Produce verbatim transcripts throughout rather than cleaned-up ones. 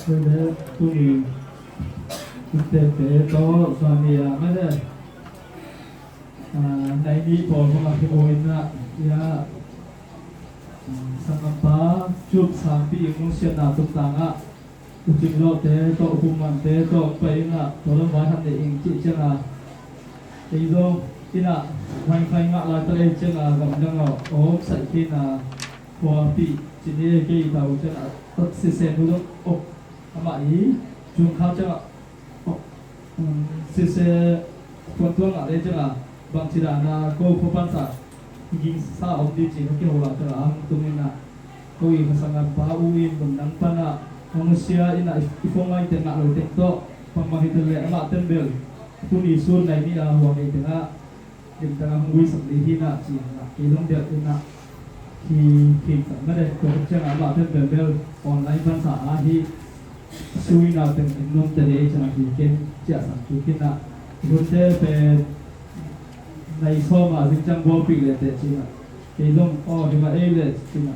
Tuni, tuni, tuni tawh zani a mede, ah, nai nih pawl hong a kiho in ah, ia, sanggampa Cup Sangpi in hong siatna tung tangah, U Cing Lawhte tawh, U Pum Mante tawh pai in ah, tua lam vai han leh ing cih ciangah, ei zong in ah, vai khai ngah lai tak ei ciangah, gamdang ah om sai khin a, khuapi cin ei kei tau ciangah, tak sisen hu dong ok, amah i cung kha ciangah, sise puan tuang ah le ciangah, bangci dan a ko khua pansa, gingsa om di ci, ka kiho la ciangah, ang tung in ah, ko i ka sanggampa U In mun nang pan ah, ang sia in ah, i phone line teng ngah lo teng tawh, bangmah hi teng le amah teng bel, tuni sun nai nih a hua kei tengah, limtang a hong guisak ding hi na ci a, kei zong biak in ah, hi, hi sang mede, tua khit ciangah amah pen bel bel online pansa a hi, sui na pen in nomte ding ei ciangah hi ken ciah sang kik in ah, hunte pen nai sawm a zing ciang bawlpih leh teh ci a, kei zong aw hi mah ei leh ci a,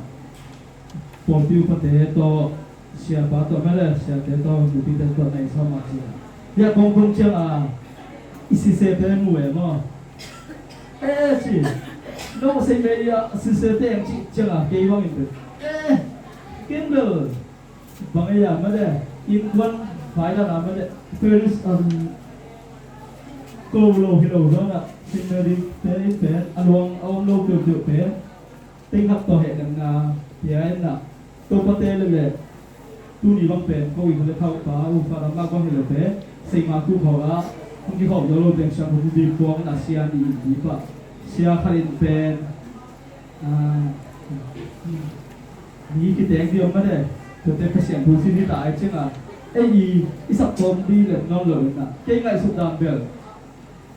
pawlpi upate tawh, siapa tawh mede, siate tawh, nupite tawh nai sawm a ci a. Hiah kong tung ciang a, i sisete mu e maw? Eh, ci. No sei me ia, sisete ang ci ciang a, kei bang in pe. Eh, ken bel. Bang ei a mede, innkuan vai dan a mede. Paris, um, ko lo hi lo zong a, sinna ding te in pen, a luang a om lo peuhpeuh pen. Teng khat tawh hehlemna pia in ah, Topa te leh leh, tuni bang pen ko i kha le khauhpa, u fa lam lak bang hi lo pen, seima tu khawh ah, hong kikhawm lo lo teng siang hong bi puang in ah sia nih in bi pah. Sia khat in pen, ah, mi kiteng di om mah de, tuate Pasian thu sin hi ta ai ciangah, ei i, i sak tawm di lem nawn lo in ah, kei ngaihsut dan bel,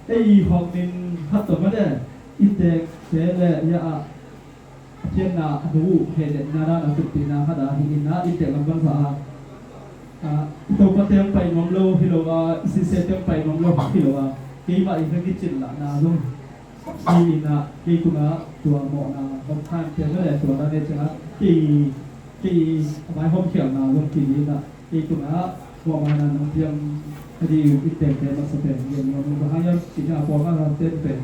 ei i hawk min khat tawh mah de, i tek te leh ia ah, a phiatna a nu uh hehletna dan a tutpihna khat a hi in ah, i tek lam pan sa a, a, i Topa teng pai nuam lo hi lo a, i sise teng pai nuam lo hi lo a, keimah i ka kicin lahna zong hi in ah, kei tungah tua mawhna hom khan te mah le tua dan e ciangah, kei, kei a vai hom khialhna zong hi in ah, kei tungah mawhmaina nong piang a di uh i tengte masa pen gen nuam lo ka hang hiam ci ciangah, pawlkhat hang ten pen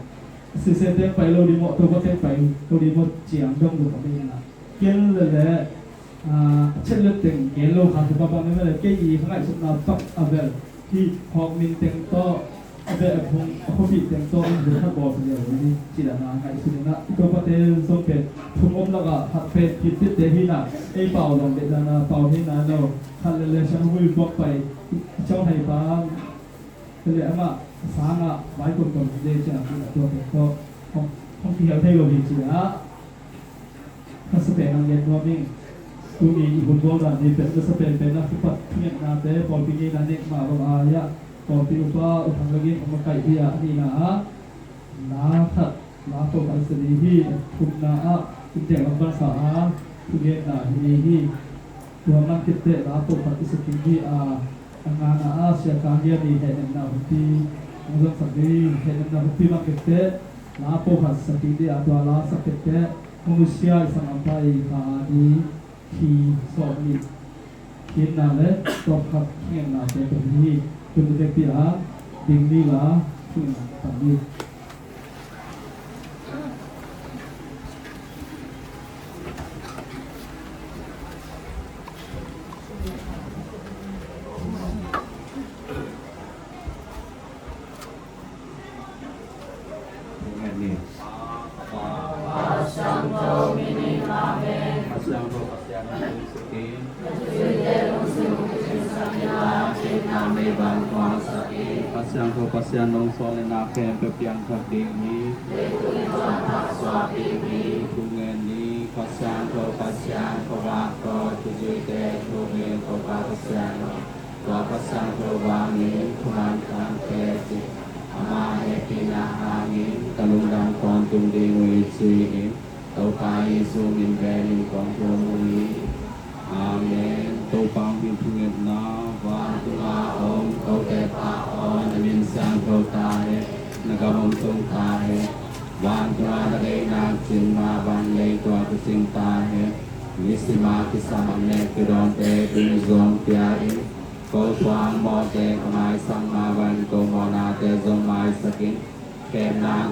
sise teng pai lo di maw, Topa teng pai lo di maw ciang dong dong a bei in ah, ken leh leh, ah, a chet le teng gen lo kha, Topa bang in mah le, kei i ka ngaihsutna bang a bel, hih hawk min teng tawh, a beh a phung, a khuapih teng tawh in hun khat bawl sa liau hi, ci dan a ngaihsun in ah, i Topate zong pen phung om lakah khat pen Kiptite hi in ah, ei pau zong deih dan a pau hi in ah, no khat leh leh siang vui buak pai, i ciang haipa, te leh amah a sangah vai tuamtuam hi de ciang a, tua pen tawh hong, hong kihial thei lo hi ci a. Ka sa pen ang gen nuam ing. Tuni i hun bawl dan hi pen, ka sa pen pen a kipat thungetnate, pawlpi ngeina nek mah bang a ia, pawlpi upa U Thang Lagin hong makaih hi a, a nihna ah la khat, la pawlkhat i sa ding hi. Thumna ah inntek lam pansa a thungetna hi ding hi. Tua man khit teh la pawlkhat i sa kik hi a, a ngana ah Sia Kang Lian i hehnemna hunpi hong zangsak ding, hehnemna hunpi man khit teh la pawlkhat sa kik ding a, tua la sak khit teh hong nusia i sanggampa i kha a ding, khi sawm nih, khinna le tawpkhat thungetnate ka hi hi. Tun vekpi a ding ni la thungetna ka hi. Pasian tho Pasian nong sawh le na khempeuh piangthak ding hi. Thungen ni. Pasian tho Pasian khuavak tawh thuzuite thungen Topa Pasian aw. Tua Pasian tho vangin thuman khangte cih ama hehpihna hangin ka lungdam tawntung ding uh hi ci-in Topa Jesu min velin kong thum uh hi. Amen. Topa min thungetna. Vantunga om kote Pa aw, na min siangtho ta hen, na gam hong tung ta hen. Vantunga na deihna cin mah bang leitung ah kicing ta hen. Nisim a kisam a nek kidawnte tungzawng pia in, ko thuang mawhte ka maisak mah bang ko mawhnate zong maisak in. Kemnang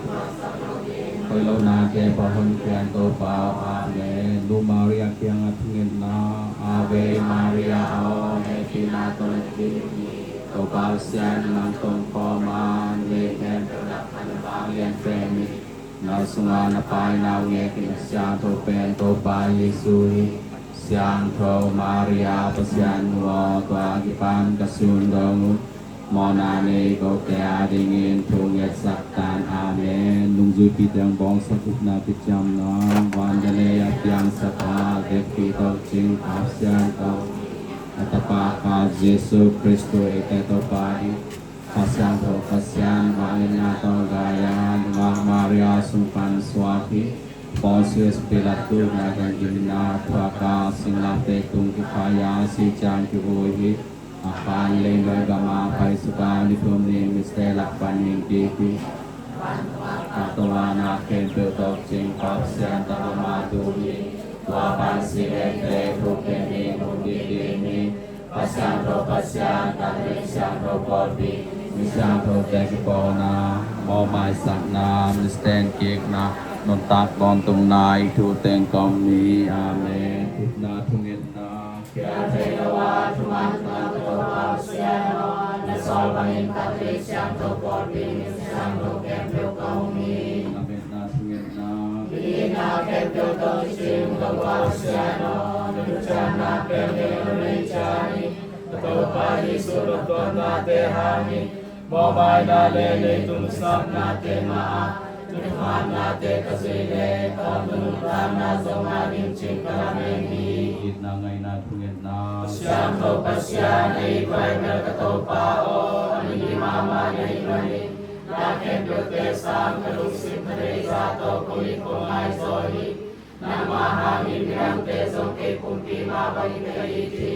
hoih lohnate pawlkhia in Topa aw. Amen. Nu Maria kiangah thungetna. Ave Maria, aw hehpihna tawh na kibang hi. Topa Pasian nang tungah khawm a, mi khempeuh lakah na vanglian pen hi. Nang sungah na Pa in a uk ngei in a siangtho pen Topa Jesu hi. Siangtho Maria Pasian nu aw, tua a kipan ka sun dong un. Mawhna nei kote adingin thungetsak tan. Amen. Nungzuipi teng bawngsak upna kiciamna. Van le lei a piangsak a, vekpi tawh cing Pasian tawh, a Tapa kha Jesu Khrist eite Topa hi. Kha Siangtho Pasian vangliatna tawh gai a, Nungak Maria sung pan suak hi. Pontius Pilat tuutna kiang kihinna thuak a, singlamteh tung kikhai a, si ciang kivui hi. A khan leinuai gam ah paisuak a, ni thum ni mite lak panin kik hi. Ka tawh a na khempeuh tawh cing Pasian tawh amah tu hi. Tua pan si lente thukhen ding, hong kik ding hi. Pasian tawh Pasian, Katolik siangtho pawlpi, mi siangthote kipawlna, mawhmaisakna, misten kikna, nuntak tawntungna i thu teng kong ni. Amen. Upna thungetna. Kia thei lo a thuman ka Topa Pasian aw, na sawl bangin Katolik siangtho pawlpi, mi siangtho khempeuh kong ni. Lametna thungetna. Itna khempeuh tawh cing Topa Pasian aw, na thuciamna pen ngei lo nei ciat ni. Ka Topa Jesu lungdamnate hangin, mawhmaina le leitung kisapnate mah ah, na thumanna te ka zui le, ka omna nuntakna zong ading cing ka lamen hi. Itna ngaihna thungetna. Siangtho Pasian, na it huai bel ka Topa aw, a mihing mahmah na hih manin, na khempeuhte sang ka lungsim ka deih zah tawh kong it kong ngai zaw hi. Nangmah hangin midangte zong kei kumpi mah bangin ka it hi.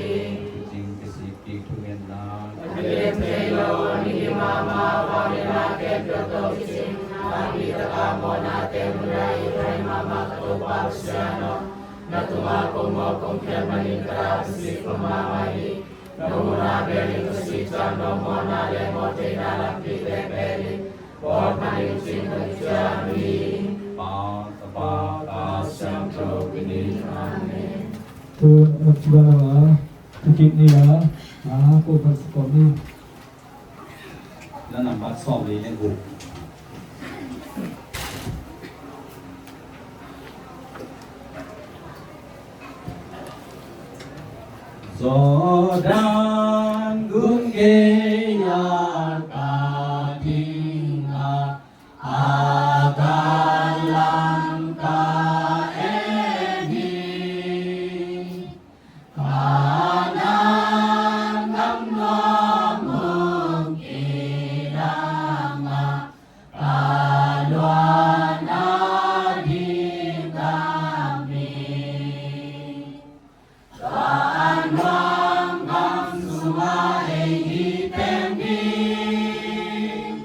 Cing kisik kik thungetna. A kilem thei lo, a mihing mahmah, vangliatna khempeuh tawh kicing, nakpi takin mawhnate mu a, i it huai mahmah ka Topa Pasian aw, na tungah kong mawh kong khial manin ka dah kisik mahmah hi. Na muhna belin ka sih ciang, na mawhna le mawhtheihna lampite belin bawl pha ning cin kong ciam hi. Pa, Tapa, Kha Siangtho minin. Amen. Tu, tu, tu kit ni a, a, ko pha sa ko ni. Na nambat sawm li le guk. Jordan gun gei-a ka ding a, a gal lam ka en hi. Kanaan gam nuam hong kidang a, ka luan a ding gam hi. Tua a nuam gam sungah ei i teng ding,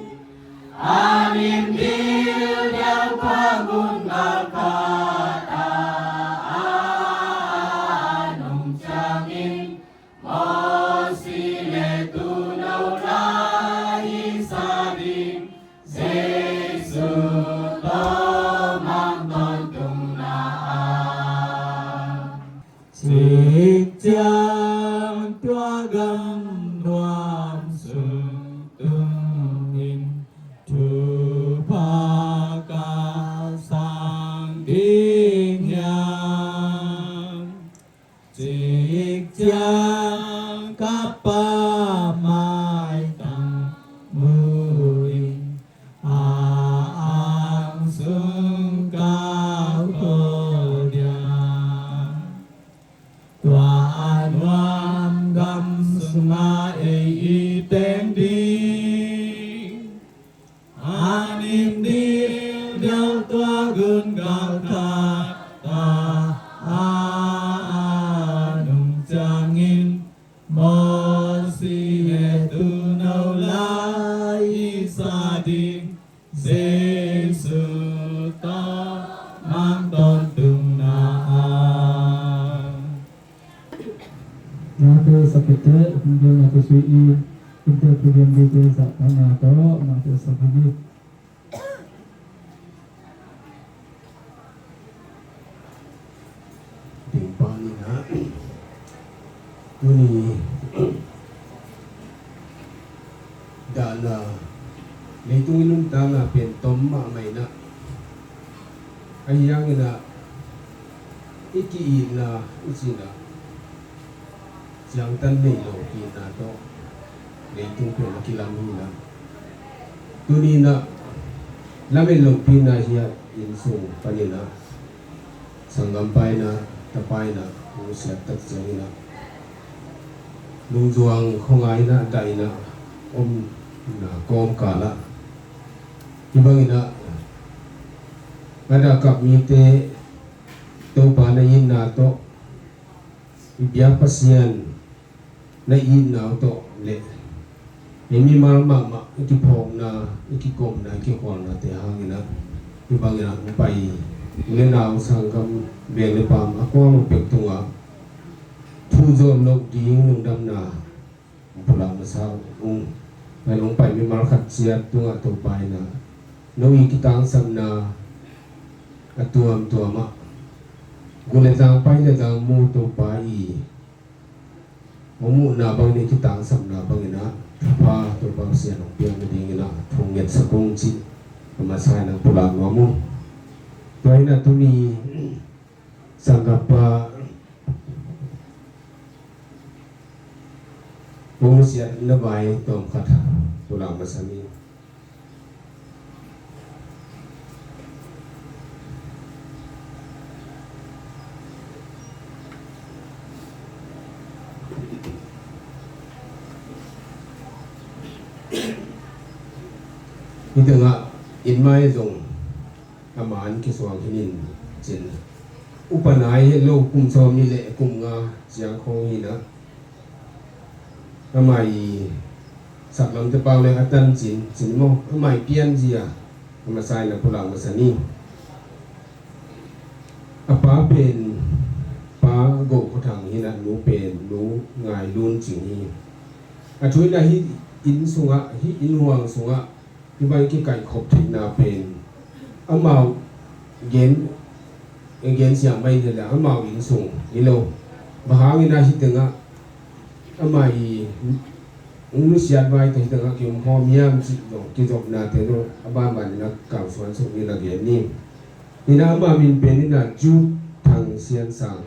a nim dildial tua gun galkhat ah a nung ciangin, Mosi le Tuuno la i sa ding, Jesu tawh mang tawntungna ah. Cik ciang tua gam nuam sung tungin, thupha ka sang ding hiam? Cik ciang ka Pa maitang mu-in, a ang sung ka kho dia. Tua a nuam gam sungah ei i teng ding, a nim dildial tua gun galkhat ah a nung ciangin, Mosi le Tuuno la i sa ding, Jesu tawh mang tawntungna ah. Nate sapite, hong gen nate sui i, inte program dite sa pa nate, nate sapite. Ding pa ni na. Tuni dahna leitung i nuntakna pen tom mahmah in ah, ahi hangin ah i ki-itna i cihna ciangtan nei lopina tawh leitung pen a kilam hi in ah, tuni in ah lamet lopina hi a, inn sung panin ah sanggam pa in ah, tapa in ah, nusiat tak ciangin ah, lungzuang khuangai in ah, dah in ah omna kawmkal ah, hih bangin ah a dah kap mite Topa na itna tawh i biak Pasian na itna uh tawh le ei mimal mahmah i kiphawkna, i kikomna, i kikholnate hangin ah hih bangin ah hong pai u le nau, sanggam, veng le paam a kuamah peuh tungah thu zawh loh ding lungdamna hong pulak masa ung. Pai hong pai mimal khat ciat tungah Topa in ah no i kitangsapna a tuamtuam ah, gu le zang, pai le zang mu Topa i hong muhna bangin, i kitangsapna bangin ah thupha Topa Pasian hong piak nadingin ah thu ngetsak ung cih a masa in ah pulak nuam ung. Tua in ah tuni sanggam pa hong nusiatna vai tawm khat pulak masa ni. Hih tengah in mai zong a man kisuang hi nin cin. Upa nai het lo, kum sawm nih le kum nga ciang khawng hi in ah, amah i saklamte pau le a tan cin, cin maw, amah i pianzia a masa in ah pulak masa ni. A pa pen Pa Go Khua Thang hi in ah, nu pen Nu Ngai Lun Cing hi. A thu in ah hih inn sungah, hih inn huang sungah hih bang kikaihkhop theihna pen amau gen, gen siam mai hi leh amau inn sung hi lo. Bang hangin ah hih tengah amah i nusiat vai tawh hih tengah ki-um khawm hiam cih zong kizopnate zong a banbanin ah kalsuan suk ni la gen ni. Hi in ah ama min pen in ah Ju Thang Sian Sang.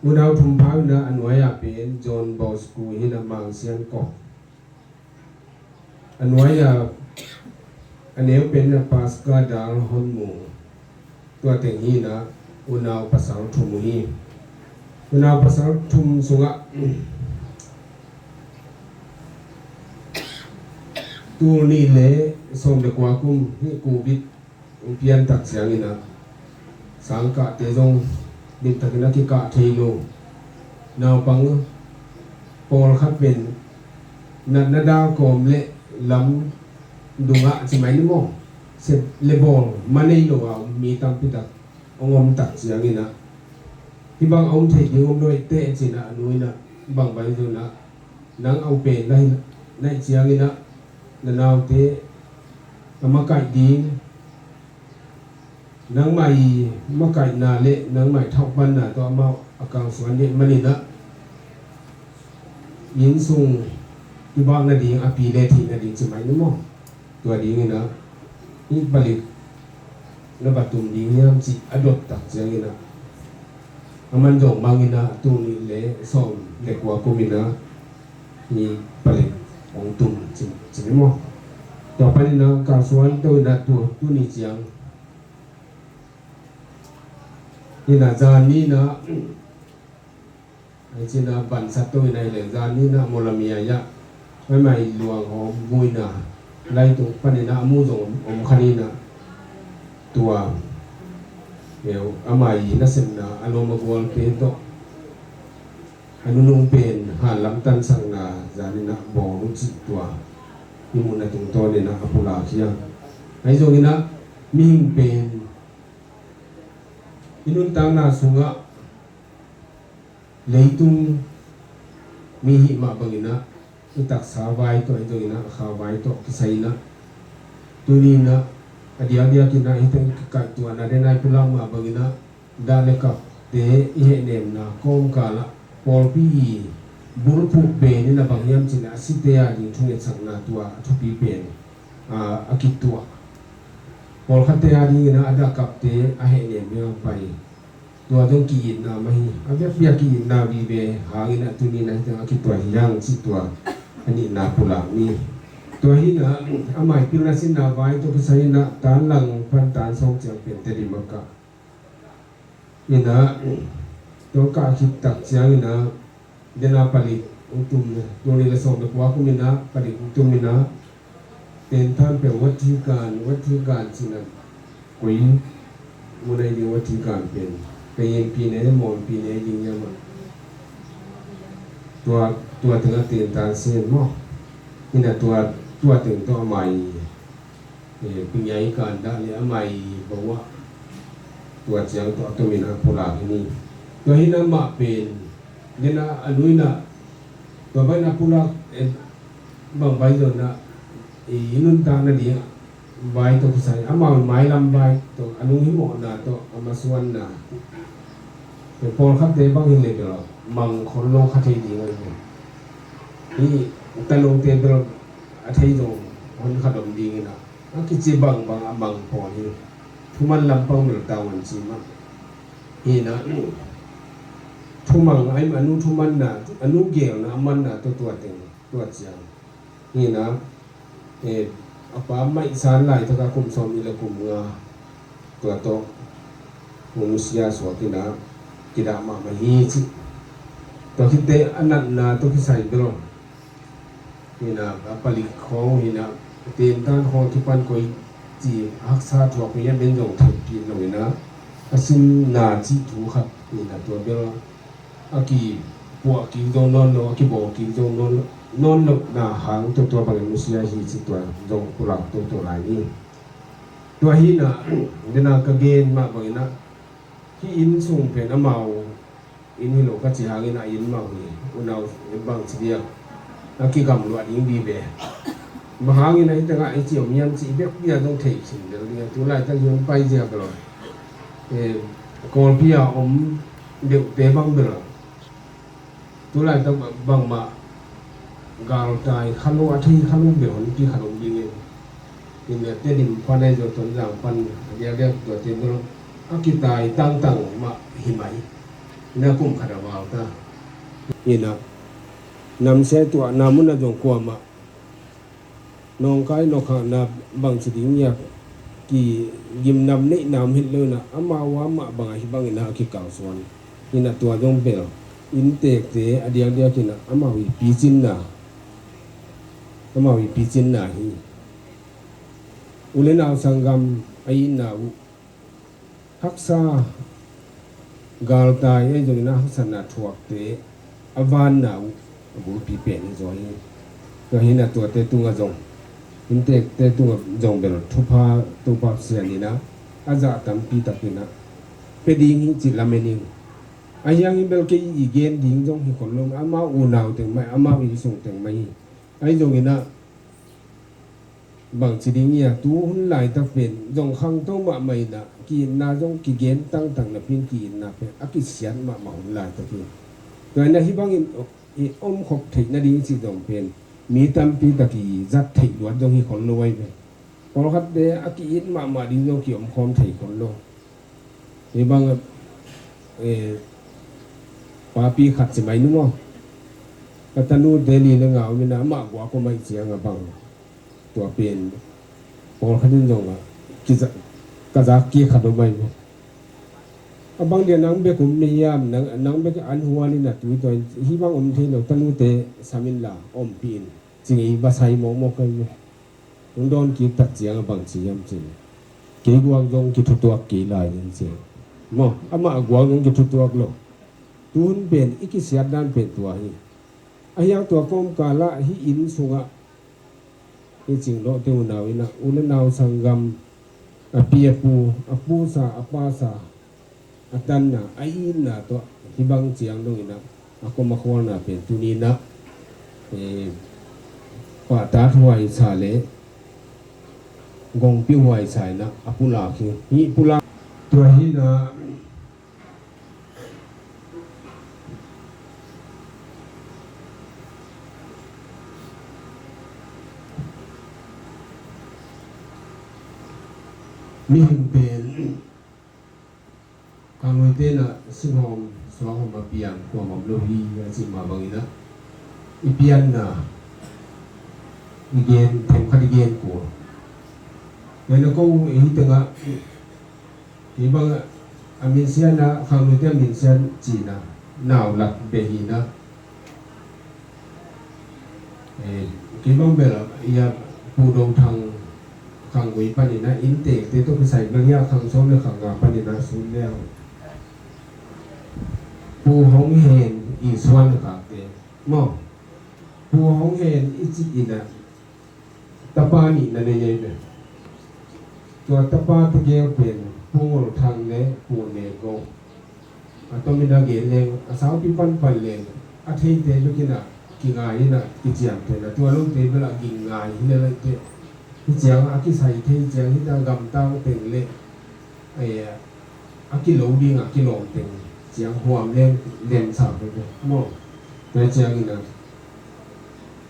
Unau thum pha uh in ah, a nuai-a pen John Bosco hi in ah, Mang Sian Kok. A nuai-a, a neu pen in ah Pascal Dal Hon Mung. Tua teng hi in ah unau pasal thum uh hi. Unau pasal thum sungah tul nih le sawm le kua kum hih Covid hong pian tak ciangin ah sangkahte zong limtakin a kikah thei lo. Naupang pawlkhat pen natna dal kawm le lam dungah ci mai ni maw, sep le bawl ma nei lo a om mi tampi tak hong om tak ciangin ah, hih bang a om thei ding om lo hi teh ci in ah, a nu in ah bang bai zong ah, nang a upen la hi, na hih ciangin ah na naute a makaih ding, nangmah i makaihna le nangmah i thauhpanna tawh amau a kalsuan ding manin ah, inn sung i bak nading, a pi le thei nading ci mai ni maw. Tua dingin ah hih palik na va tum ding hiam cih a dot tak ciangin ah, a man zong mangin ah tul nih le sawm le kua kum in ah hih palik hong tum ci, ci ni maw. Tua panin ah kalsuan to in ah tu, tuni ciang in ah zan ni in ah, ai ci in ah vansat to in ah hi leh zan ni in ah Mawlamyine ah, mai mai luang hawm vui in ah, laitung panin ah a mu zong om, om kha ni in ah, tua, eu, ama i nasepna a lawm a gualte tawh a nunung pen hanlam tansakna zan ni in ah bawl uh cih tua i muhna tungtawn in ah a pulak hi a. Ahi zongin ah mihing pen i nuntakna sungah leitung mi hih mah bangin ah i taksa vai tawh, i dongin ah kha vai tawh kisai in ah, tuni in ah a diakdiakin ah hih teng kikaihtuahna den ah i pulak mah bangin ah dah le kapte i hehnemna kawmkal ah pawlpi i bulphuh pen in ah bang hiam cih leh a site a ding thungetsakna tua a thupi pen a, a kituah. Pawlkhatte a dingin ah a dah kapte a hehnem ding a pai. Tua zong ki-itna mah hi. A biakpiak ki-itna vive hangin ah tuni in ah hih teng a kituah hi hang cih tua a nihna pulak ni. Tua hi in ah a maipilna sinna vai tawh kisai in ah tan lang pan tan sawm ciang pen Tedim a kah in ah, tua kah khit tak ciangin ah, den a palik hong tum, tul nih le sawm le kua kum in ah palik hong tum in ah, Tentan pen Vatican, Vatican cih in ah koi mun ahi ding, Vatican pen Kayinpi ne, Mawnpi ne ding hiam ah, tua, tua teng ah Tentan sin maw. Hi in ah tua, tua teng tawh a mai, eh, Pingyai kan dah le a mai bawah tua ciang tawh a tomin a pulak hi ni. Tua hi in ah amah pen, den a, a nu in ah tua bang in ah pulak, eh, bang vai zong in ah i nuntakna ding vai tawh kisai, amau mailam vai tawh, a lunghimawhna tawh, a masuanna. Pawlkhatte bang hi leh bel mang khol lo kha thei ding a hi. Hih tanote bel a thei zong hon khat om ding in ah, a kici bangbang a mang pawl hi. Thuman lampang bel tau an ci mah. Hi in ah, thumang a, a nu thumanna, a nu geelna, a manna tawh tua teng, tua ciang. Hi in ah, eh, a pa maihsan laitak a kum sawmnih le kum nga tua tawh hong nusia suak in ah kidah mahmah hi ci. Tua khit teh a natna tawh kisai bel hi in ah, a palik khawng hi in ah, Tentan khawng kipan koi ci haksa thuak mi a min zong theih kik lo in ah, a simna cih thu khat hi in ah, tua bel a kipuah kik zo nawn lo, a kibawl kik zo nawn, nawn lohna hang tua, tua bangin nusia hi ci, tua zong pulak toto lai ni. Tua hi in ah, den a ka gen mah bangin ah, hih inn sung pen amau inn hi lo ka ci hangin a inn mah hi, unau bang ci diak a kigamluah ding vive. Bang hangin a hih teng ah i ci om hiam cih i biakpiak zong thei khin bel ding a, tu laitak hi hong pai ziak lo. Eh, Kawlpi a om deuhte bang bel tu laitak bangmah galtai kha lo, a thei kha lo bel hon pi kha lo ding in. Hi in ah Tedim pan ahi zong Tonzang pan a diakdiak tuate bel a kitai tangtang mah hi mai. Hi in ah kum khat a val ta. Hi in ah namsia i tuahna mun ah zong kuamah nawngkai nawkhakna bangci ding hiam, kigimnam neihna om hi lo in ah, amau a mah bang a hih bangin ah a kikalsuan. Hi in ah tua zong bel inntekte a diakdiak in ah amau i picinna, amau i picinna hi. U le nau sanggam a itna uh, haksa galtai ahi zongin ah haksatna thuakte a vanna uh a bulpi pen hi zaw hi. Tua hi in ah tuate tungah zong, inntekte tungah zong bel thupha Topa Pasian in ah a zah tampi takin ah pia ding hi cih lamen ing. Ahi hangin bel kei i gen ding zong hi khol lo, amau unau teng mah, amau innsung teng mah hi. Ahi zongin ah bangci ding hiam, tu hun laitak pen zong khangto mahmah in ah, ki-itna zong kigen tangtang napi in ki-itna pen a kisiat mahmah hun laitak hi. Tua in ah hih bangin i omkhop theih nading cih zong pen mi tampi tak i zat theih luat zong hi khol lo ahi ve. Pawlkhatte a ki-it mahmah ding zong ki-omkhawm thei khol lo. Hih bang, eh, papi khat ci mai ni maw. A tanute li le nga om in ah amah guak om ahih ciang a bang, tua pen pawlkhat in zong ah kiza-, ka zak kik khat om ahi maw. A bang dia nang bek om na hiam, nang, nang bek an hual in a tui tua in hih bang om thei lo, tanute sam inla ompih in ci ngei va sai mawkmawk ahi maw. Hong dawn kik tak ciang a bang ci hiam cih leh, kei guak zong kithutuak kei lai ning ci. Maw, amah a guak zong kithutuak lo. Tu hun pen i kisiat dan pen tua hi. Ahi hang tua kawmkal ah hih inn sungah i cing lawhte unau in ah, u le nau sanggam, a pi a pu, a pusa a pasa, a tanna, a itna tawh hih bang ciang dongin ah a kom a khualna pen tuni in ah Eh, pahtak huaisa le gongpi huaisa in ah a pulak hi. Hih pulak tua hi in ah mihing pen khangnoite in ah singhawm suanghawm a piang kuamah om lo hi a cih mah bangin ah i pianna i gen, themkhat i gen kul. Tua in ah ko uh ei teng ah kei bang a minsiatna, khangnoite a minsiat cihna, nau lak beh hi in ah, eh, kei bang bel a, ia, Pu Do Thang Khang Gui panin ah inntekte tawh kisai bel ia, khang sawm le khang nga panin ah sun le hong, Pu Hong Hen i suan khakte maw, Pu Hong Hen i cih in ah tapa nih na nei ei ve. Tua tapa tegel pen Pu Ngol Thang le Pu Ne Go. A tomin a gen leng, a saupi panpan leng, a theite bek in ah kingai in ah kiciamteh in ah, tua lote bel a ging ngai hi lel a, hih ciang a kisai thei ciang hi ta, gamtang teng le, eh, a kilo ding a kilawm teng ciang huam leng lemsak hi ve maw. Tua ciangin ah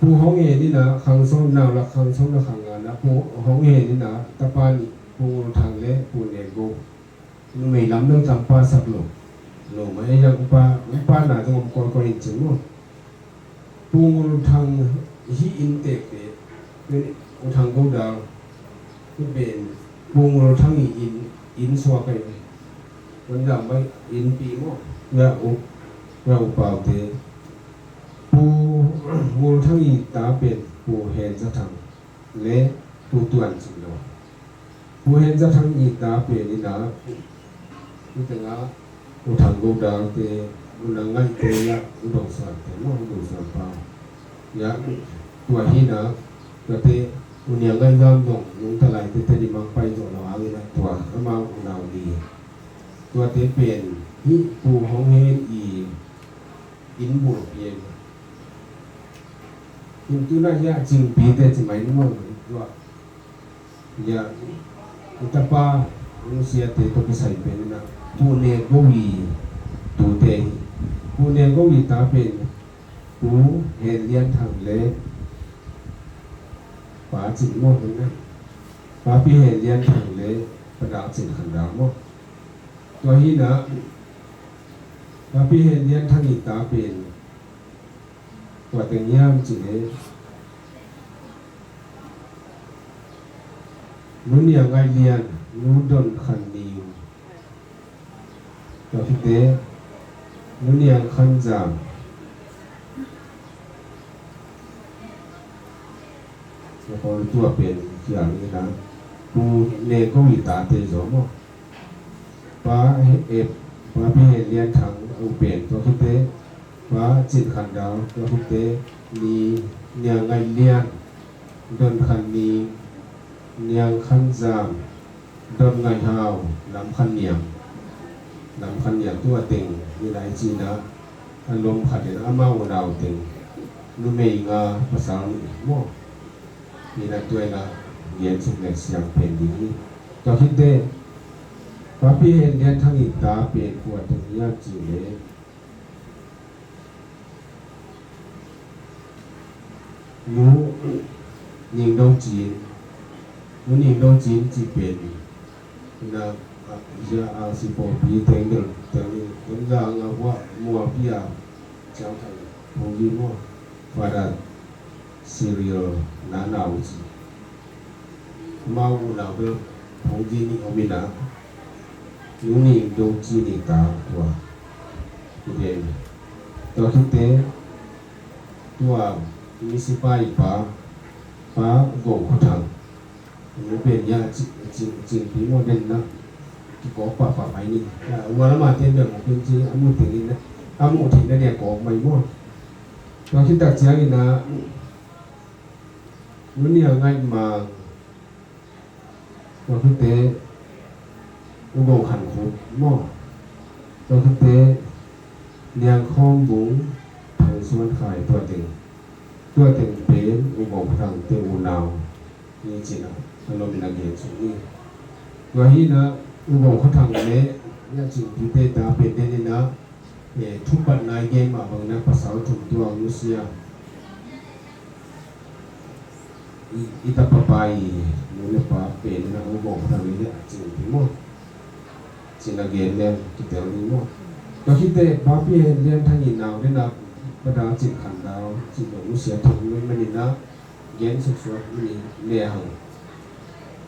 Pu Hong Hen in ah khang sawm, nau lak khang sawm le khang nga in ah Pu Hong Hen in ah tapa nih Pu Ngol Thang le Pu Ne Go. Numei lam dong tam pa sak lo. Lo mah ei, a upa, upa na dong om kawikawi in cin maw. Pu Ngol Thang hih inntekte, U Thang Go Dal, hih pen Pu Ngol Thang i inn, inn suak ahi ve. Wan dam bai innpi maw. Ia u, ia upaute. Pu Ngol Thang i ta pen Pu Hen Za Thang le Pu Tuan Cin Lo. Pu Hen Za Thang i ta pen in ah, hih teng ah U Thang Go Dal te, U Nang Ngaih te, ia U Dong Suan te maw, U Dong Suan Pau. Ia, tua hi in ah, tuate U Niang Ngaih Gam Dong, Nung Talai te, Tedim ah pai zawh lo hangin ah tua amau unau li. Tuate pen hih Pu Hong Hen i inn bulpi ahi. Hih tu in ah ia Cingpi te ci mai ni maw, tua. Ia, i tapa, u siate tawh kisai pen in ah Pu Ne Go i tute hi. Pu Ne Go i ta pen Pu Hen Lian Thang le Pa Cin maw, hi na. Papi Hen Lian Thang le Pa Dal Cin Khan Dal maw. Tua hi in ah Papi Hen Lian Thang i ta pen kua teng hiam cih leh, Nu Niang Ngaih Lian, Nu Don Khan Ning, tua khit teh Nu Niang Khan Zam, tua pen kiang in ah Pu Ne Go i tate zaw maw. Pa He, eh, Papi Hen Lian Thang a u pen tua khit teh, Pa Cin Khan Dal tua khit teh, Ni Niang Ngaih Lian, Don Khan Ning, Niang Khan Zam, Don Ngaih Hau, Lam Khan Niang, Lam Khan Niang tua teng, ni lai cina, a lom khat in amau unau teng, numei nga pasal nih maw. Hi na, tua hi na, gen suk le siam pen ding hi. Tua khit teh, Papi Hen Lian Thang i ta pen kua teng hiam cih leh, Nu Ning Do Cin, Nu Ning Do Cin cih pen, na, a, zia a si pawlpi teng bel, teng ni, teng za nga hua, mua pia, ciang thang, pawlpi mua, Father Cyril na nau ci. Amau unau bel phungzi nih om in a, Nu Ning Do Cin i ta tua. Tua khit teh tua misipa i pa, Pa Go Kho Thang. Nu pen ya ci, ci, cin pi mo den na. Kikawk pahpah mai ni. Ya, ua lama ten bel mo pen ci, a mu teng in na. A mu teng na dia kawk mai mo. Tua khit tak ciangin a, Nu Niang Ngaih Mang, tua khit teh U Go Khan Khup maw, tua khit teh Niang Khawm Bung, Thang Suan Khai, tua teng. Tua teng pen U Bawng Kha Thang te unau ni cih na a lomin a gen suk ni. Tua hi na U Bawng Kha Thang le Nya Cing Pi te ta pen den in a, eh, thupatna i gen mah bangin a pasal thum tua nusia. I, i tapa pa i nu le pa pen na U Bawng Kha Thang le Nya Cing Pi maw. Cin a gen leng kitel ding maw. Tua khit teh Papi Hen Lian Thang i nau den a Pa Dal Cin Khan Dal cih tawh nusia thum lo manin a gen suksuak ni le hang.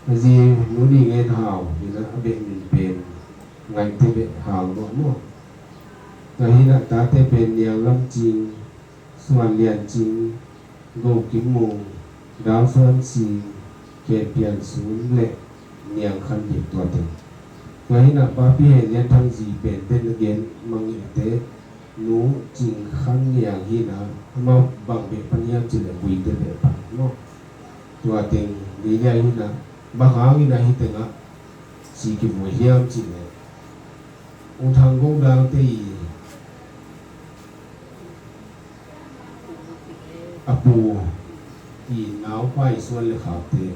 A zi Nu Ni Ngen Hau in a, a beh min pen Ngaihte Beh Hau maw maw. Tua hi na tate pen Niang Lam Cing, Suan Lian Cing, Go Kim Mung, Dal Suan Sing, Khen Pian Sun le Niang Khan Dip tua teng. Tua hi na Papi Hen Lian Thang zi pen ten a gen mang i te, Nu Cing Khan Niang hi na, amau bang beh pan hiam cih leh Guite beh pan maw. Tua teng ni lia hi na, bang hangin a hi teng ah si kivui hiam cih leh U Thang Go Dal te i a pu i naupai Suan le Khak te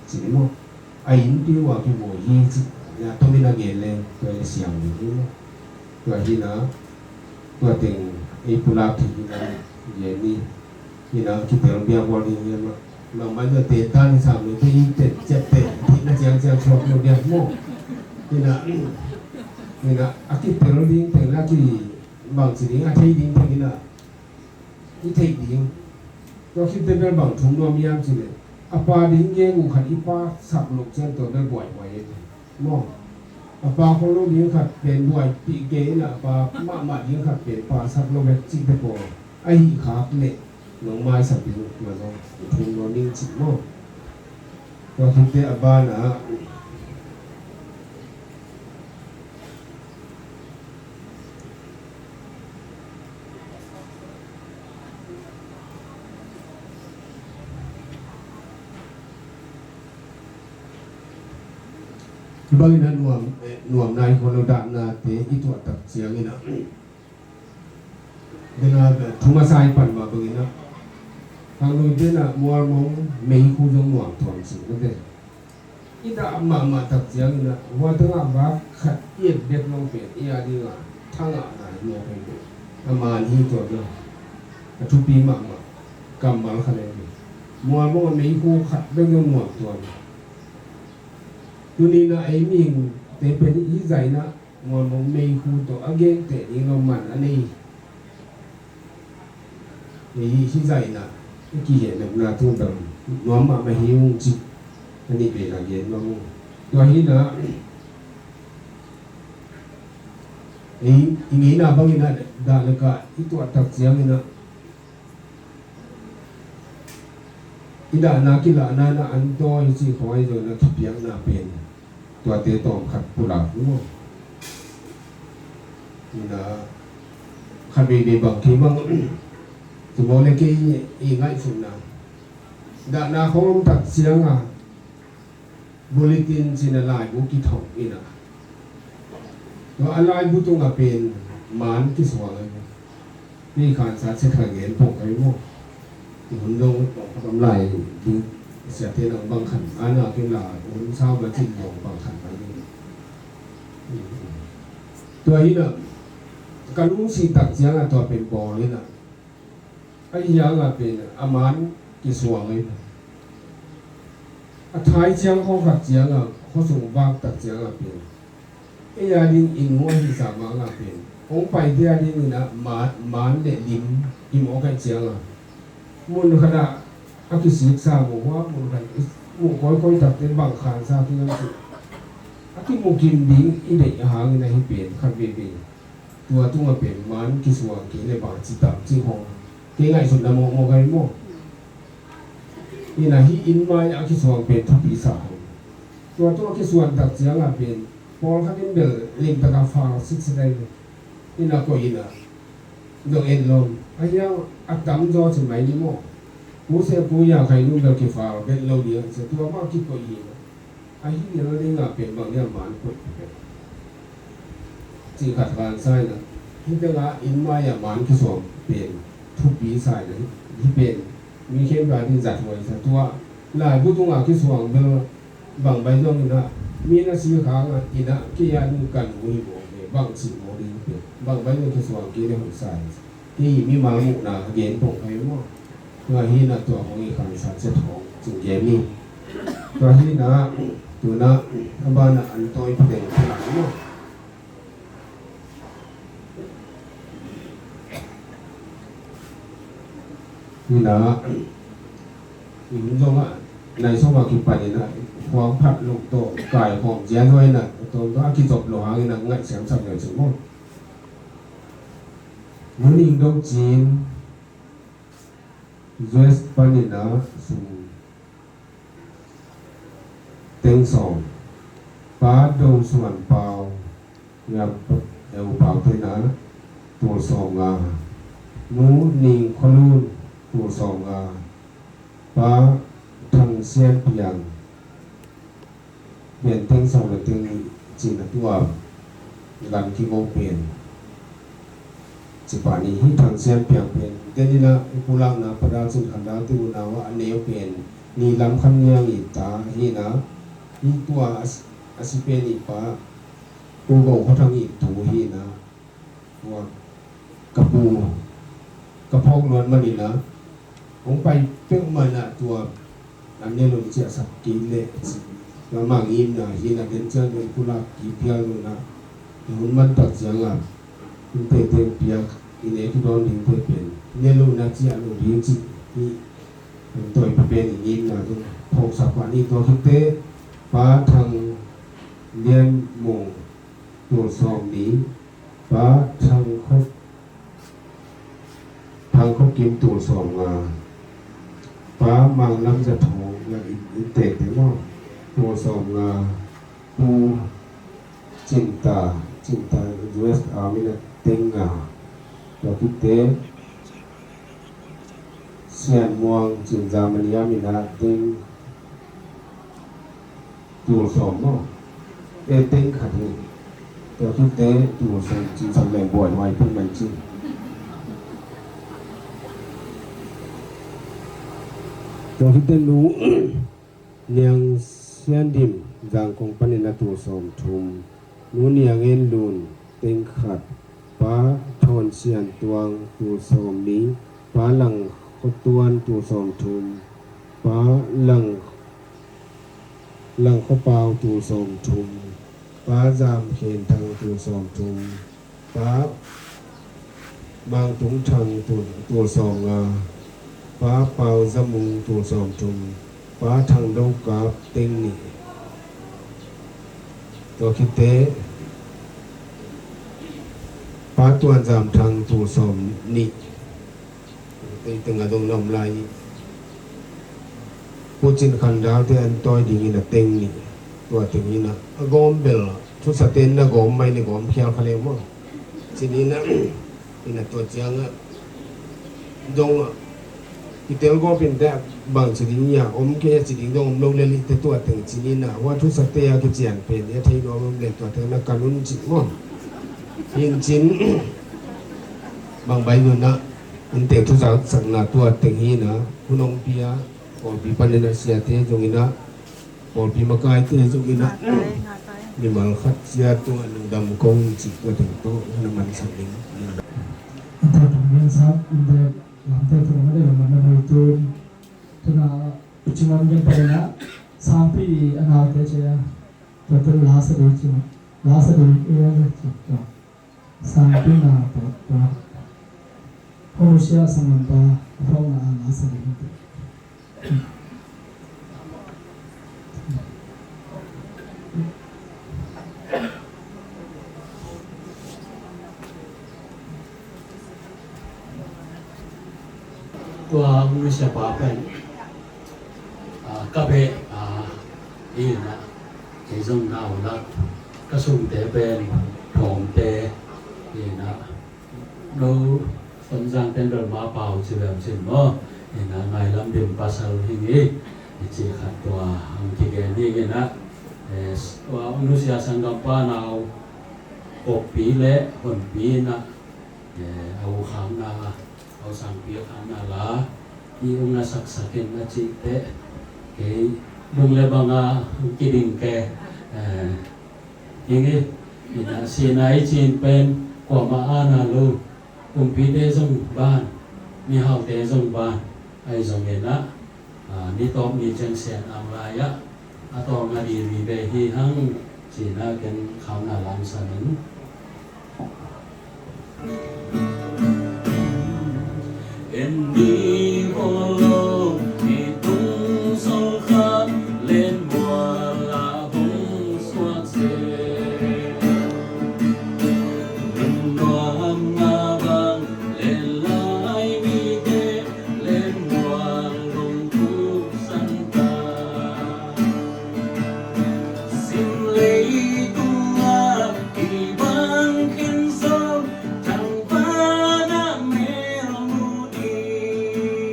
cih ni maw. A innpi uh a kibawl hi cih na tomin a gen leng tua i siang ding hi maw. Tua hi na tua teng ei pulak thei hi na gen ni. Hi na kitel bia bawl ding hi maw. Nang man tua te tan sam lo te i tet ciat te thei na ciang ciang suak lo bia maw. Hi na, hi na a kitel ding teng na ki bang ci ding a thei ding teng hi na. I theih ding. Tua khit teh bel bang thum nuam hiam cih leh a pa ding geng uh khat i pa sak loh ciang tua bel buaibuai e. Maw. A pa khol lo ding khat pen buaipih kei in a, a pa mahmah ding khat pen pa sak lo bek cih te pawl. Ahi khak leh nong maisak ding tua zong thum nuam ing cih maw. Tua khit teh a banah bangin a nuam, eh, nuam nai kholo dahna te i tuah tak ciangin a. Dena thuma sai pan mah bangin a. Khang lui dena mualmong meikhu zong nuam tuam cih mate. I dah mahmah tak ciangin a, hua tengah vak khat i et bek mong pen i a dingah thangah nai mawk hi. A man hi tuan lo. A thupi mahmah kammal khat hi. Mualmong a meikhu khat bek zong nuam tuan. Tuni na ei mihing te pen i zaina mualmong meikhu tawh a gengteh ding lo man a nei. Ei hi zaina i kihehnopna tu dam nuam mahmah hi ung cih a nih vei na gen nuam ung. Tua hi na ei i ngeina bangin a dah le kah i tuah tak ciangin a i dahna kilahna na an tawi cih khawi zona kipiakna pen tuate tawm khat pulak uh. Ina khat veivei bang kei bang tu maw le kei i ngaihsutna dahna khawng om tak cianga bulletin cina laibu kithawh ina tua a laibu tunga pen man kisuang a. Hih khansa sia kha gen pawh ka hi maw? I hun zong pawh ka tam lai ding siate nang bang khan ana kei la hun sau ma cin zong bang khan mai ding. Tua hi na ka lungsi tak cianga tua pen bawl hi na. A hianga pen a man kisuang hi na. A thai ciang khaw khat cianga khaw sung vak tak cianga pen ei a ding in mu ahi sa mah ngah pen hong paite a dingin a man, man le lim i mawk ahi cianga mun khatah a kisiksa mu hua mun khat i muh kawikawi takte bang khansa kingam cih a kimukim ding i deih a hangin ahi pen khat veve tua tunga pen man kisuang kei le bang ci tam cih hong kei ngaihsutna mawkmawk ahi maw? Ina hih inn mai a kisuang pen thupi sa hong tua tunga kisuan tak cianga pen pawlkhat in bel limtaka fal sitsit ahi ve. Ina koih ina dong en lom a hiang a tamzaw ci mai ni maw? Pu se pu ya khai nu bel kifal bet lo ding a ci tua mah kikoih hi. A hi ni lo ding a pen bang nia man koih pek ci khat kan sai na hi ding a inn mai a man kisuam pen thupi sa in ah, hih pen mi khempeuh a ding zat huai sa. Tua laibu tungah kisuang bel bang bai zong in ah, mi na si khang ah in ah, kei a ding ka nu hi mawk hi, bang cih mawk ding pen bang bai zong kisuang kei le hoih sa hi. Hih mimal muhna gen pong pai maw. Tua hi in ah tua hong i khansa ciat hong cing gen ni. Tua hi in ah tu in ah a ban ah an tawi pudeng pudeng maw. Hi in ah i hun zong ah nai sawm a kipan in ah khuang phat lo tawh kaikhawm zia zua in ah tawm tawh a kizop lo hang in ah ngaih siamsak leu cin maw. Mun ing dong cin U S pan in ah sum teng sawm. Pa Do Suan Pau, Ngiap Eu Pau te in ah tul sawm nga. Nu Ning Khua Lun tul sawm nga. Pa Thang Sian Piang pen teng sawm le teng nih cin a tua gan kigo pen. Ci pah ni hi. Thang Sian Piang pen den in ah i pulakna padal cin khan dal ti uh na uh a neu pen ni lam khan niang i ta hi in ah, hi tua a si, a si pen i pa Pu Go Khua Thang i tu hi in ah, tua ka pu ka phawk luat man in ah hong pai peuhmah in ah tua an ne lo ciahsak kei leh ci. Tua mah ngimna hi in ah den ciang lo i pulak kiphial lo in ah i hun man tak ciang ah hun tete piak i ne kidawn ding te pen ne lo in ah ciah lo ding ci hi. An tawi pen i ngimna zong phawksak pah ni. Tua khit teh Pa Thang Lian Mung tul sawm nih. Pa Thang Khop, Thang Khop Kim tul sawm nga. Pa Mang Lam Za Thawng, nga in, in tek ding maw, tul sawm nga. Pu Cin Ta, Cin Ta U S a min a teng nga. Tua khit teh Sian Muang Cin Germany a min a teng tul sawm maw? E teng khat hi. Tua khit teh tul sawm cin sak leng buai huai pun man cin. Tua khit teh Nu Niang Sian Dim Zangkong panin a tul sawm thum. Nu Niang En Lun teng khat. Pa Thawn Sian Tuang tul sawm nih. Pa Lang Khua Tuan tul sawm thum. Pa Lang, Lang Khua Pau tul sawm thum. Pa Zam Khen Thang tul sawm thum. Pa Mang Tung Thang tul, tul sawm nga. Pa Pau Za Mung tul sawm thum. Pa Thang Do Kap teng nih. Tua khit teh Pa Tuan Zam Thang tul sawm nih. Teng teng a dong na om lai. Pu Cin Khan Dal te an tawi dingin a teng nih. Tua teng in a gawm bel thusate in a gawm mai le gawm khial kha leu maw. Cin in a, in a tua ciang a dong a kitel gawp in te bang ci ding ia om kei a ci ding dong om lo le lih te tua teng cin in a hua thusate a kician pen ia thei nuam om le tua teng na kan un cih maw. Hin cin bang bai nun a in teng thusakna tua teng hi in a hun hong pia pawlpi panin a siate zongin a pawlpi makaite zongin a mimal khat sia tua lungdam kong cih tua teng tawh hun a mansak ding. Tua teng gen sak in te lamte tua ma de ma na hoi tun tuna ucing lam gen panin a sangpi a naute cia tua tua lasa dei cia lasa dei cia cia. Sangpi na tua tua. Hosia sangam pa a phawkna a lasa ding. Tua hong nusia pa pen, ah, ka beh, ah, hi in a, kei zong na u la, ka sungte pen, thawmte, hi in a, no, Tonzang ten bel ma pau ci lem cin maw, hi in a, Ngailam Dim pasal hi ngi, i ci khat tua, hong kigen hi in a, eh, tua hong nusia sanggampa nau, Kokpi le Honpi in a, eh, a u khang na, Sangpi a khangna la i ung a saksak in a cih teh kei lung le bang a kiding ke, eh, ing i, ina sina i cin pen kuamah a na lo, kumpite zong ban, mihaute zong ban, ahi zongin ah, ah, ni tawp ni ciang Sian Ang lai-ah a tawng a diri ve hi hang, cina ken khangna lamsan in. En ni bawlo ni tung sol kha len mual a hong suak se. Lungnuam nga bang len lai mite len mual hong tuk santa. Sim leitung a kibang khen zong thangvana mel mu ding.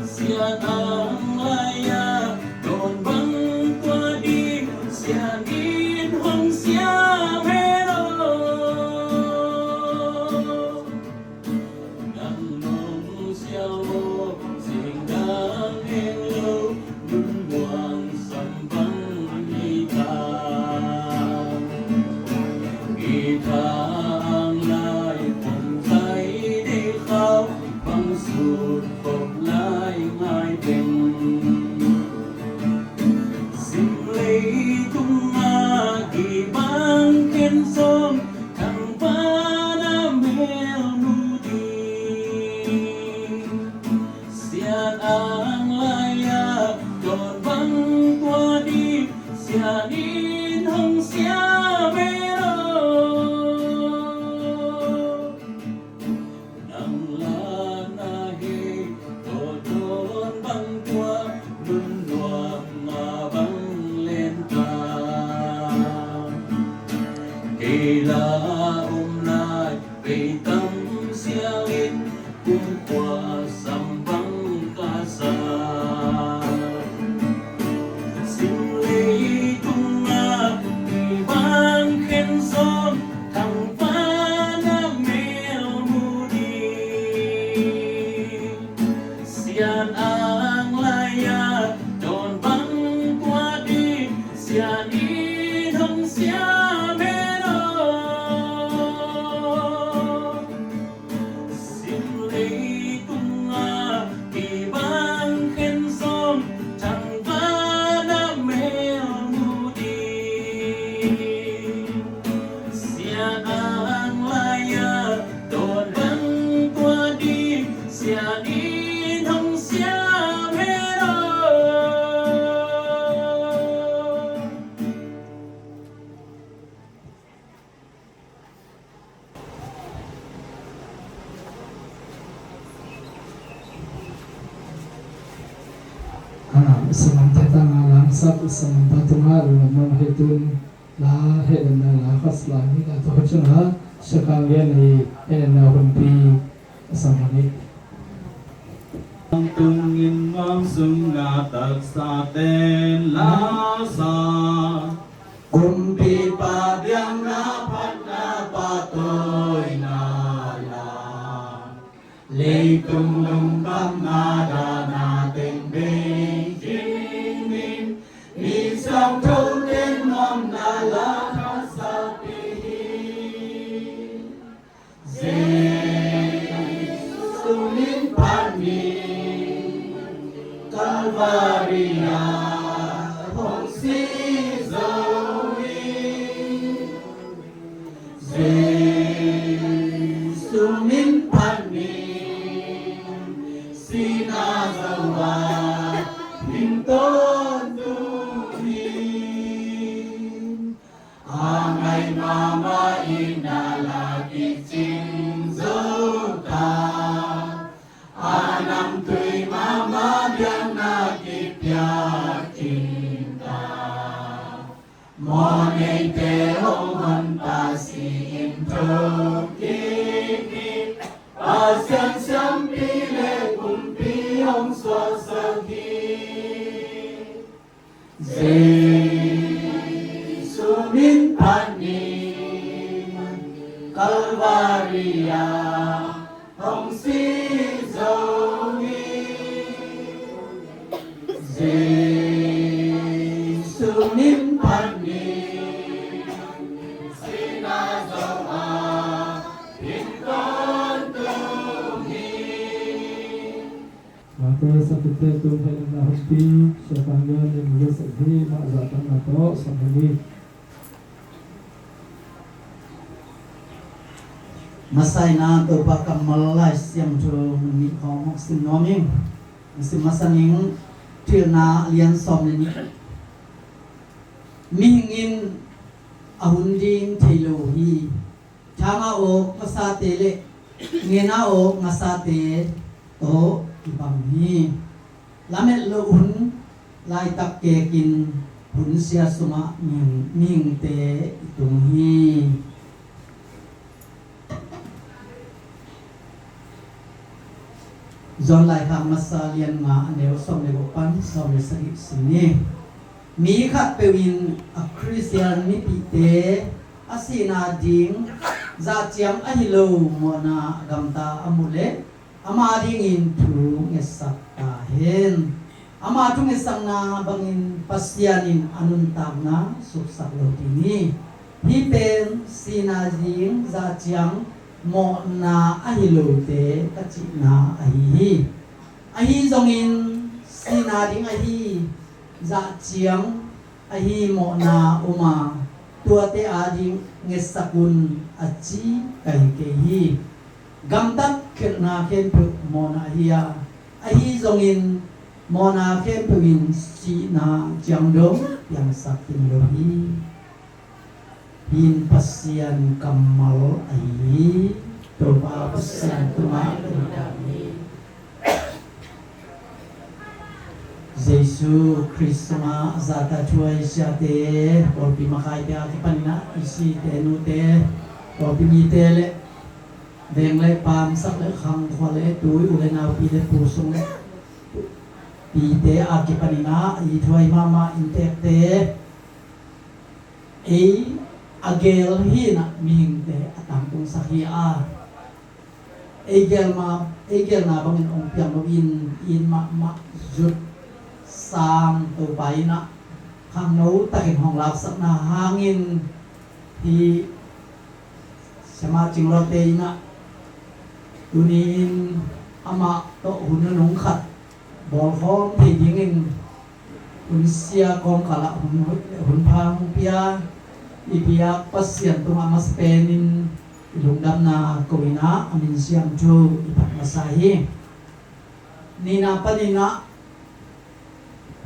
Sian Ang lai-a dawn bang tua ding, Sian in hong siam hen aw. Nang nong siam aw, singdang heng lo, lungmuang sam bang hi ta. Guitar Ang lai pom zai dei khau, bang sut khop lai ngai beng. Sim leitung a kibang khen zong thangvana mel mu ding. Sian Ang lai-a dawn bang tua ding, Sian in hong siam hen aw. Nang la na hi, tawtawn bang tua, lungnuam nga bang len ta. Kei la om lai, bei tam sial in, kum kua sam bang ka sa. Sim leitung a kibang khen zong thangvana mel mu ding. Sian Ang lai-a dawn bang tua ding, Sian in hong siam hen aw. Sim leitung a kibang khen zong thangvana mel mu ding. Sian Ang lai-a dawn bang tua ding, Sian in hong siam hen aw. Sanam te tanga langsak, sanam ta tunga lungdam mong hi tun la, hehdanna la khat la ni la tawh cunga Sia Kang Lian i hehdanna hunpi a sam hun hi. Tungin ngam sung na taksa ten la sa. Kumpipa biakna phatna pahtawina la, leitung lungkhamna dahna teng bei khin in, mi siangtho ten muanna la thasapi hi. Jesu min phat ni, Kalvari ah hong si zo hi. Jesu min phat ni, sihna zo a hing tawntung hi. A ngai mahmah in a la kicing zo ta, a namtui mahmah biakna kipia khin ta. Mawh neite hong Honpa si in thokik hi. Pasian siampi le kumpi hong suaksak hi. Jesu min phat ni, Kalvari ah Sih zo ni, Jesu min phat ni, sihna zo a, in tawntung hi. Mate, sakte tung hei na humpi, siatang yan in musa hi, mah zahtakna tawh sam hi. Masa in ah Topa kammal Lai Siangtho mun nih khawng hong sim nuam ing. Hong sim masa ning, Pilna a lian sawm le nih. Mihing in a hun ding thei lo hi. Thang a awk ngasate le ngen a awk ngasate tawh kibang hi. Lamet loh hun laitak kekin hun sia sungah mihing, mihingte i tung hi. John Laikhak Masa lian nga, a neu sawm le guk pan sawm le sagih sim ni. Mi khatpeuh in a Khristian mipihte a sihna ding zahciang ahi lo mawhna a gamta a muh leh, ama dingin thu ngetsak ta hen. Ama thu ngetsakna bangin Pasian in a nuntakna suksak lo ding hi. Hih pen sihna ding zahciang mawhna ahi lote ka cihna ahi hi. Ahi zongin sihna ding ahi zahciang ahi mawhna um a, tuate ading ngetsak un a ci ka hi kei hi. Gamtat khelhna khempeuh mawhna ahi a, ahi zongin mawhna khempeuh in sihna ciang dong piangsak ding lo hi. Hih in Pasian kammal ahi hi. Topa Pasian tungah lungdam hi. Jesu Khrist sungah zahtakhuai siate, pawlpi makaite a kipanin ah i site nute, pawlpi mite le veng le paam, sak le khang, khua le tui, u le nau, pi le pu, sung le pite a kipanin ah i thuai mahmah inntekte, ei a gel hi in ah mihingte a tangtungsak hi a, ei gelma, ei gelna bangin hong piang lo in, in mahmah zut sang Topa in ah khangno takin hong laksakna hangin hih Siamah Cing Lawte in ah tuni-in amah tawh hun nunung khat bawlkhawm thei dingin hun sia kawmkalah hun, hun pha hong pia i biak Pasian tungah masa penin i lungdamna ko in ah a min siangtho i phat masa hi. Nihna panin ah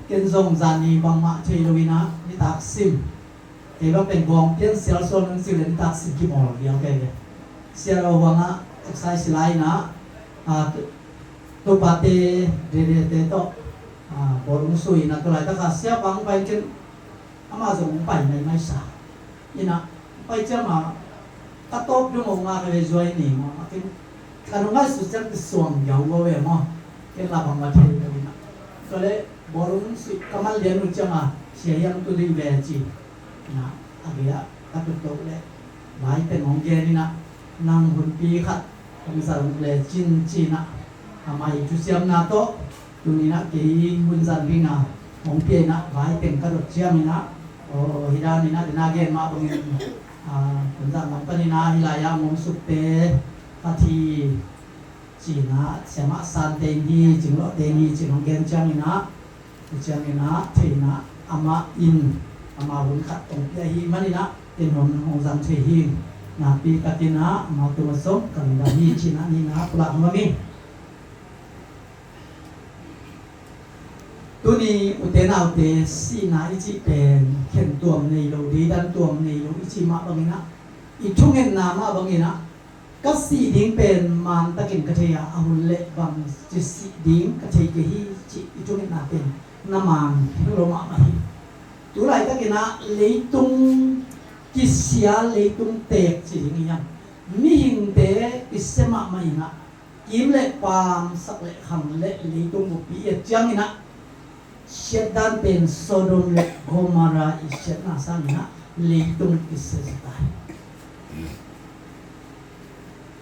ken zong zani bangmah thei lo in ah nitak sim. Kei bang pen gawng pian sial sual nung si le nitak sim kimawl viau kei ve. Sial lo huang ah exercise lai in ah, ah, tu, tupate, dedete tawh, ah, bawlung sui in ah tu laitak a sia bang pai ken amah zong hong pai maimai sa. In ah pai ciang a ka tawp dong hong ngak ve zuai ni maw. A ken ka nung ngaihsut ciang kisuang giau go ve maw. Ken la bangmah thei lo in ah. Tua leh bawlung sui ka man lian uh ciang a sia hiam tu ding ve ci. In ah a gei ah ka tutok leh vai teng hong gen in ah nang hunpi khat hong zang le cin ci in ah amah i thusiamna tawh tuni in ah kei hun zang ding a hong pia in ah vai teng ka dot ciang in ah, aw, hi dan in ah den a gen mah bangin, ah, hun zang lam panin ah hih lai-ah hong omsukte khat hi ci in ah, Siamah Sante in hi, Cing Lawte in hi ci in hong gen ciang in ah, tua ciang in ah thei in ah amah in amah hun khat hong pia hi man in ah, in hong, hong zang thei hi. Nakpi takin ah amah tungah zong ka lungdam hi ci in ah nihna pulak nuam hi. Tuni ute naute, sihna i cih pen khen tuam nei lo, deidan tuam nei lo i cih mah bangin ah, i thungetna mah bangin ah, ka sih ding pen man takin ka thei a, a hun leh bang ci sih ding ka thei kei hi cih i thungetna pen na man hi lo mahmah hi. Tu laitakin ah leitung kisia, leitung teek ci ding hi hang. Mihingte kisia mahmah in ah, kim le paam, sak le khang le leitung buppi i et ciangin ah, siatdan pen Sodom le Gomorrah i siatna sangin ah leitung kisia zata hi.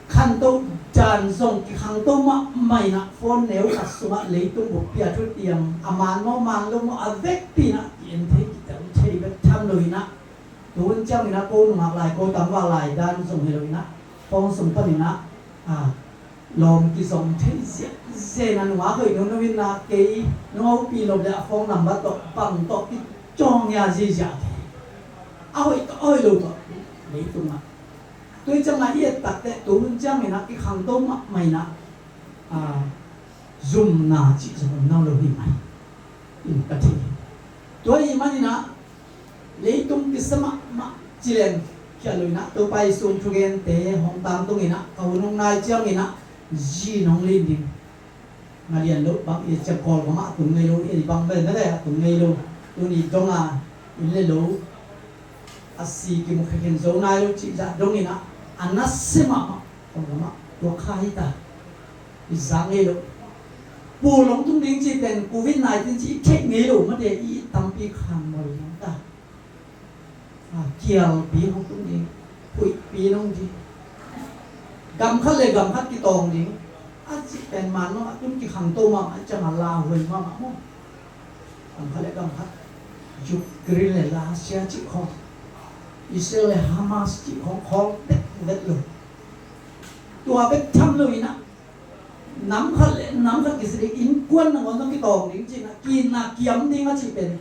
Khantoh dan zong kikhangto mahmah inah phone neu khat sungah leitung buppi a thutiam a man maw man lo maw a vekpi inah ki-en thei kitel thei bek tham lo inah, tu hun ciang inah ko nungak lai ko tangval lai dan zong hi lo inah, phone sung pan inah a lawm kizong thei ziahziah inah, nungak hoih nono inah kei nungak hopi lo le a phone number tawh bang tawh kicawng ia ziahziah thei. A hoih tawh a hoih lo tawh leitungah. Tua hi ciangah i et takteh tu hun ciang inah kikhangto mahmah inah a zumna cih zong om nang lo hi mai in ka thei. Tua hi man inah leitung kisa mahmah ci leng khial lo inah Topa i sung thugente hong tangtung inah ka hun hong nai ciang inah zi nong lin ding. Nga lian lo bang i ciang Kawlgam ah a tung ngei lo, i bang bel na le a tung ngei lo. Tuni dong a inn le lo a si kimu khe khen zo nai lo cih zah dong inah a nasia mahmah Kawlgam ah tua kha hi ta. I zak ngei lo. Pul hong tung ding cih pen covid nineteen cih i theih ngei lo mate i tampi khan mawi nang ta. A kialpi hong tung ding, huihpi nong ding, gam khat le gam khat kitawng ding. A cih pen man nong a tun kikhangto mahmah ciang a lauhuai mahmah maw. Gam khat le gam khat, Ukraine le Russia cih khawng, Israel le Hamas cih khawng khawng tek vet lo. Tua bek tham lo inah nam khat le nam khat kisia ding, innkuan nangawn zong kitawng ding cih inah, ki-itna kiam ding a cih pen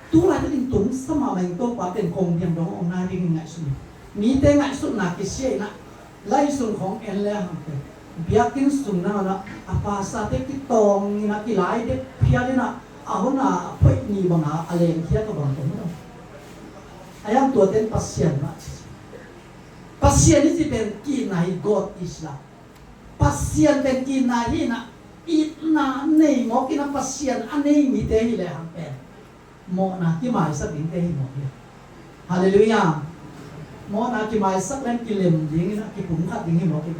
tu laitakin tungsa mahmah in Topa pen kong diang dong hong nai ding in ngaihsun. Mite ngaihsutna kisia inah lai sung khawng en le hang pen biakinn sung nangawn ah a pasate kitawng inah kilai dek phial inah a hun a phoih ni banga a lengkhia ka bang tong lo. A yang tuate in Pasian mah ci. Pasian i ci pen ki-itna hi, God is love. Pasian pen ki-itna hi inah, itna nei mawk inah Pasian a nei mite hi le hang pen mawhna kimaisak dingte hi mawk hi. Halleluiah. Mawhna kimaisak leng kilem ding inah kipumkhat ding hi mawk hi.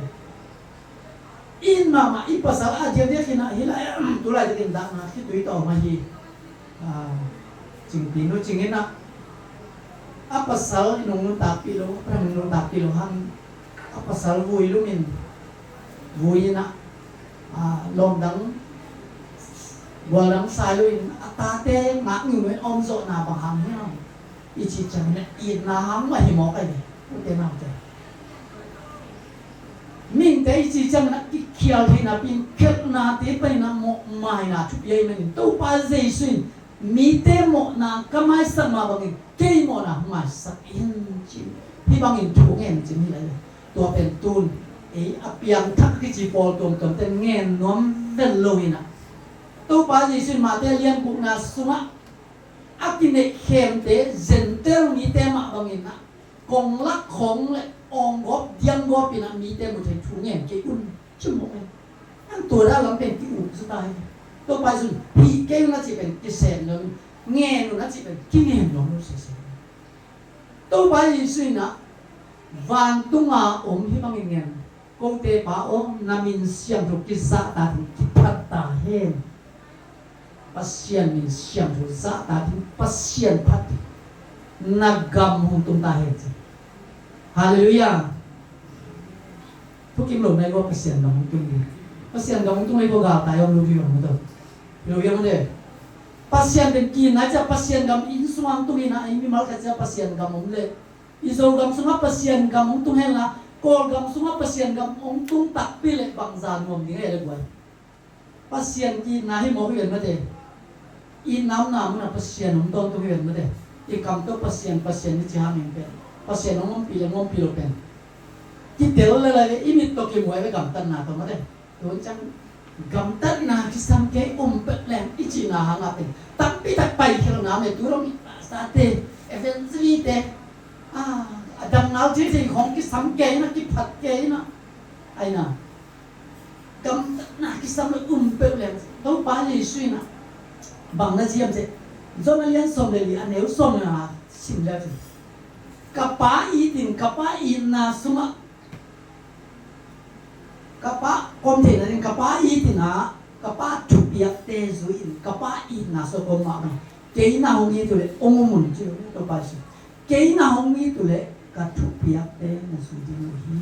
It mahmah i pasal a diakdiak inah hi lai, tu laitakin dahna khitui tawh mah hi. Cingpi nu cing inah a pasal i nung nuntakpih lo, a pasal i nung nuntakpih lo hang a pasal vui lumin vui inah lawmdang gualdang sai lo in a tate ngak ngiungin a om zawhna bang hang hiam i cih ciangin a itna hang mah hi mawk ahi ve. Ute naute, mihingte i cih ciangin a kikhial theihna pi in khelhnate panin a mawhmaina thupi ahih manin Topa Jesu in mite mawhna ka maisak mah bangin kei mawhna hong maisak in ci. Hih bangin thu ngen cin hi lai. Tua pen tun ei a piangthak kici pawl tuamtuamte ngen nuam ven lo inah Topa Jesu in Mate lian gukna sungah a kineih khemte Gentile mite mah bangin ah kong lak khong le awng gawp diang gawp inah mite mu thei thu ngen kei un. Ci mawk e. An tua dah lam pen ki-uk zaw ta hi. Topa Jesu in hih kei un a cih pen kisem nuam in, ngen un a cih pen kingen nuam lo sese. Topa Jesu in ah vantunga om hih bangin ngen, kote Pa aw, na min siangtho kizahtak in kiphat ta hen. Pasian min siangtho zahtak in Pasian phat na gam hong tung ta hen ci. Halleluiah. Thukim lo nai ko Pasian gam hong tung ding. Pasian gam hong tung nai ko galtai om lo ding om lo. Lo ding om de. Pasian den kin nai cia Pasian gam inn sungah hong tung inah ei mimal khat cia Pasian gam om le. I Zogam sungah Pasian gam hong tung hen la, Kawlgam sungah Pasian gam hong tung takpi le bangza nuam ding a hi le guai. Pasian ki-itna hi mawk hi ven mate. Itna omna munah Pasian om tawntung hi ven mate. I kam tawh Pasian, Pasian i ci hangin pen Pasian hong ompih le hong ompih lo pen kitel le lai le i mit tawh kimuai ve gamtatna tawh mate. Tun ciang gamtatna kisam kei um peuh leng i cihna hangah pen tampi tak paikhialhna me tu dong i pastor-te, evangelist-te, a, a dang ngal thei thei khawng kisam kei na, kiphat kei na. Aina gamtatna kisam le um peuh leng Topa Jesu in ah bang na ci hiam cih, John a lian sawm le li a neu sawm le nga sim le cih, ka Pa itin, ka Pa itna sungah, ka Pa kawm theihna ding ka Pa itin ah, ka Pa thupiakte zui in, ka Pa itna sungah ka om mah bang, kei na hong it uh leh hong um un ci lo Topa Jesu. Kei na hong it uh leh ka thupiakte na zui ding uh hi.